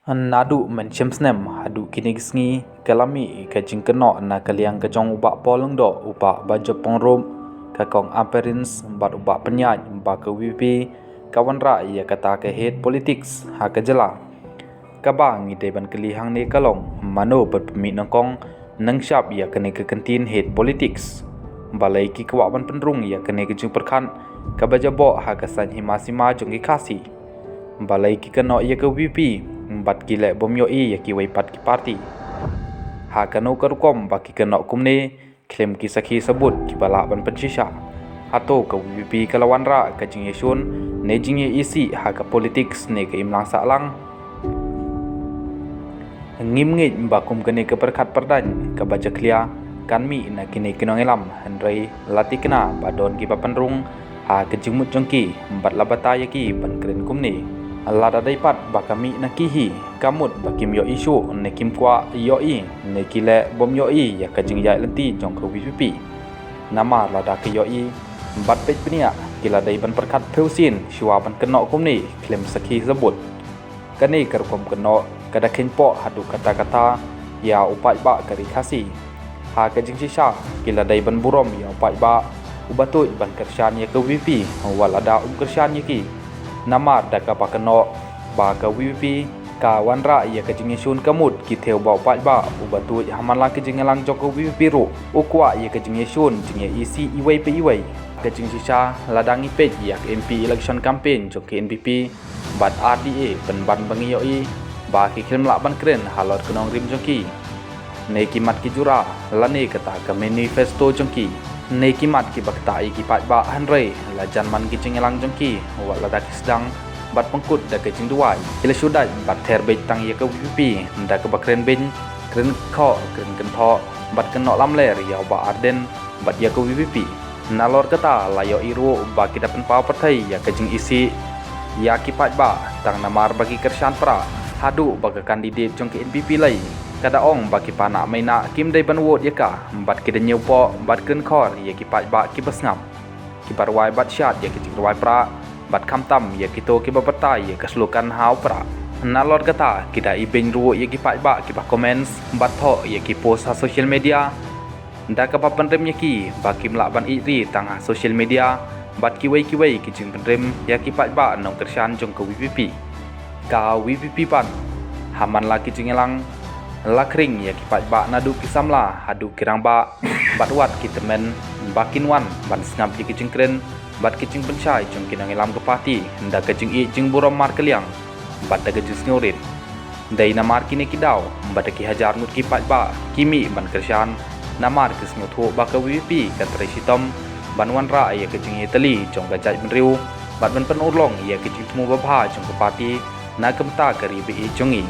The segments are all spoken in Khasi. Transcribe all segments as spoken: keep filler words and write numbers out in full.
Naduh mynshem snem haduh kine ki sngi ka la mih ka jingkynnoh na ka liang ka jong u Bah Paul Lyngdoh, u Bah Bajop Pyngrope, ka Kong Ampareen bad u Bah Pynïaid ba ka VPP ka wanrah ïa kata ka hate politics ha ka jylla. Kaba ngi dei ban kylli hangne ka long, mano ban pynmih nyngkong nyngshap ïa kane ka kyntien hate politics? Balei ki kwah ban pynrung ïa kane ka jingpyrkhat kaba jaboh ha ka saiñ hima sima jong ki Khasi? Balei ki kynnoh ïa ka VPP bad ki leh bym ïohi ïa kiwei pat ki party? Ha kano ka rukom ba ki kynnoh kumne khlem ki sakhi sabut kiba lah ban pynshisha? Hato ka VPP ka la wanrah ka jingïashun ne jingïaisih ha ka politics ne ka imlang sahlang? Ngim ngeit ba kum kane ka pyrkhat pyrdaiñ kaba jakhlia kan mih na kine ki nongïalam, hynrei la thikna ba don kiba pynrung ha ka jingmut jong ki bad la batai ïa ki ban kren kumne. Lada dei pat ba ka mih na ki hi, ka mut ba kim ïohi shuh ne kim kwah ïohi ne ki leh bym ïohi ïa ka jingïaid lynti jong ka VPP. Namar lada ki ïohi bad peit bniah, ki la dei ban pyrkhat phew sien shuwa ban kynnoh kumne khlem sakhi sabut. Kane ka rukom kynnoh ka da kheiñpoh haduh katta katta ïa u paidbah ka Ri Khasi. Ha ka jingshisha ki la dei ban burom ïa u paidbah uba tuid ban kyrshan ïa ka VPP wat lada um kyrshan ïa ki. Namar da kaba kynnoh ba ka VPP ka wanrah ïa ka jingïashun, ka mut ki thew ba u paidbah uba tuid ha man la ki jingïalang jong ka VPP ruh u kwah ïa ka jingïashun, jingïaisih iwei pa iwei. Ka jingshisha lada ngi peit ïa ka MP election campaign jong ka NPP bad RDA, pynban ba ngi ïohi ba ki khlem lah ban kren halor ka nongrim jong ki. Ne ki mat ki jura lane kata ka manifesto jong ki. Ne ki mat kiba ktah ïa ki paidbah, hynrei la jan man ki jingïalang jong ki, wat lada ki sdang bad pynkut da ka jingduwai, ki la shu dait bad ther beit tang ïa ka VPP da kaba kren beiñ, kren khoh, kren kynthoh bad kynnoh lamler ïa u Bah Ardent bad ïa ka VPP. Nalor kata la ïohi ruh ba ki da pynpaw pyrthei ïa ka jingisih ïa ki paidbah tang namar ba ki kyrshan prah. Haduh ba ka candidate jong ka NPP lei ka da ong ba ki paidbah mynta kim dei ban vote ïa ka bad ki da ñiewpoh bad kren khor ïa ki paidbah kiba sngap, kiba rwai bad shad ïa ki jingrwai prah bad khamtam ïa kito kiba batai ïa ka slogan ha u prah. Nalor kata ki da ibeiñ ruh ïa ki paidbah kiba comments bad thoh ïa ki post ha social media da kaba pynrem ïa ki ba kim lah ban ïeit ri tang ha social media bad kiwei kiwei ki jingpynrem ïa ki paidbah nongkyrshan jong ka VPP. Ka VPP pat ha man la ki jingïalang la khring ïa ki paidbah naduh ki samla haduh ki rangbah bad wat ki tymmen ba kin wan ban sngap ïa ki jingkren bad ki jingpynshai jong ki nongïalam ka party da ka jingïeit jingburom markylliang bad da ka jingsngewrit. Dei namar kine ki daw bad da ki hajar ngut ki paidbah ki mih ban kyrshan namar ki sngewthuh ba ka VPP ka trei shitom ban wanrah ïa ka jingïatylli jong ka jaitbynriew bad ban pynurlong ïa ka jingthmu babha jong ka party na ka bynta ka ri baieit jong ngi.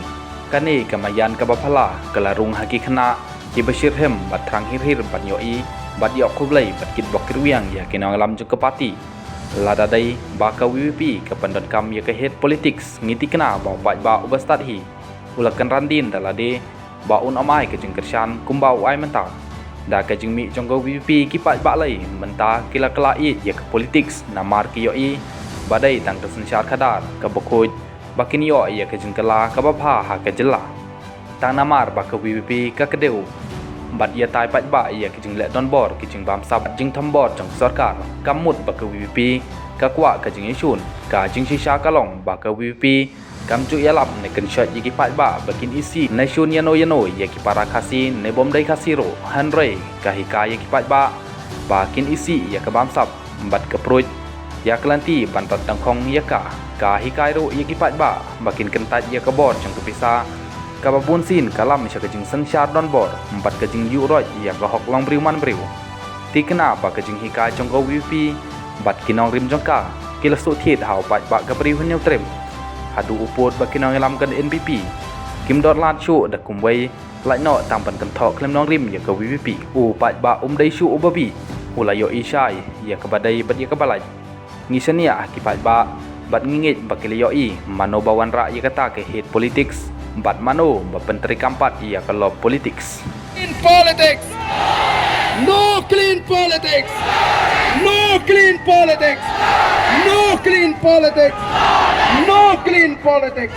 Kane ka maïan kaba phylla ka la rung ha ki khynnah kiba shitrhem bad thrang hir hir ban ïohi bad ïoh khublei bad kitbok kitrwiang ïa ki nongïalam jong ka party. Lada dei ba ka VPP ka pyndonkam ïa ka hate politics, ngi thikna ba u paidbah uba stad hi u la kynran dien da lade ba un ym ai ka jingkyrshan kumba u ai mynta. Da ka jingmih jong ka VPP ki paidbah lei mynta ki la kylla ïeit ïa ka politics namar ki ïohi ba dei tang ka synshar khadar kaba khuid ba kin ïoh ïa ka jingkylla kaba bha ha ka jylla. Tang namar ba ka VPP ka kdew bad ïatai paidbah ïa ka jingleh donbor, ka jingbamsap, ka jingthombor jong ka sorkar, ka mut ba ka VPP ka kwah ka jingïashun. Ka jingshisha ka long ba ka VPP kam ju ïalap ne kynshoi ïa ki paidbah ba kin isih ne shun ïano ïano ïa ki para Khasi ne bym dei Khasi ruh, hynrei ka hikai ïa ki paidbah ba kin isih ïa ka bamsap bad ka pruid ïa ka lynti ban rat dangkhong ïa ka. Ka hikai ruh ïa ki paidbah ba kin kyntait ïa ka bor jong ka pisa kaba bunsien ka lam sha ka jingsynshar donbor bad ka jingïuhroit ïa ka hok longbriew manbriew. Thikna ba ka jinghikai jong ka VPP bad ki nongrim jong ka ki la shu thied ha u paidbah ka briew Hynñiewtrep. Haduh u pud ba ki nongïalam ka NPP kim don lad shuh da kumwei, lait noh tang ban kynthoh khlem nongrim ïa ka VPP. U paidbah um dei shuh uba bih, u la ïohi shai ïa kaba dei bad ïa kaba lait. Ngi shaniah ha ki paidbah bad ngi ngeit ba ki la ïohi mano ba wanrah ïa kata ka hate politics bad mano ba pyntreikam pat ïa ka love politics. Clean politics. No clean politics. No clean politics. No clean politics. No clean politics.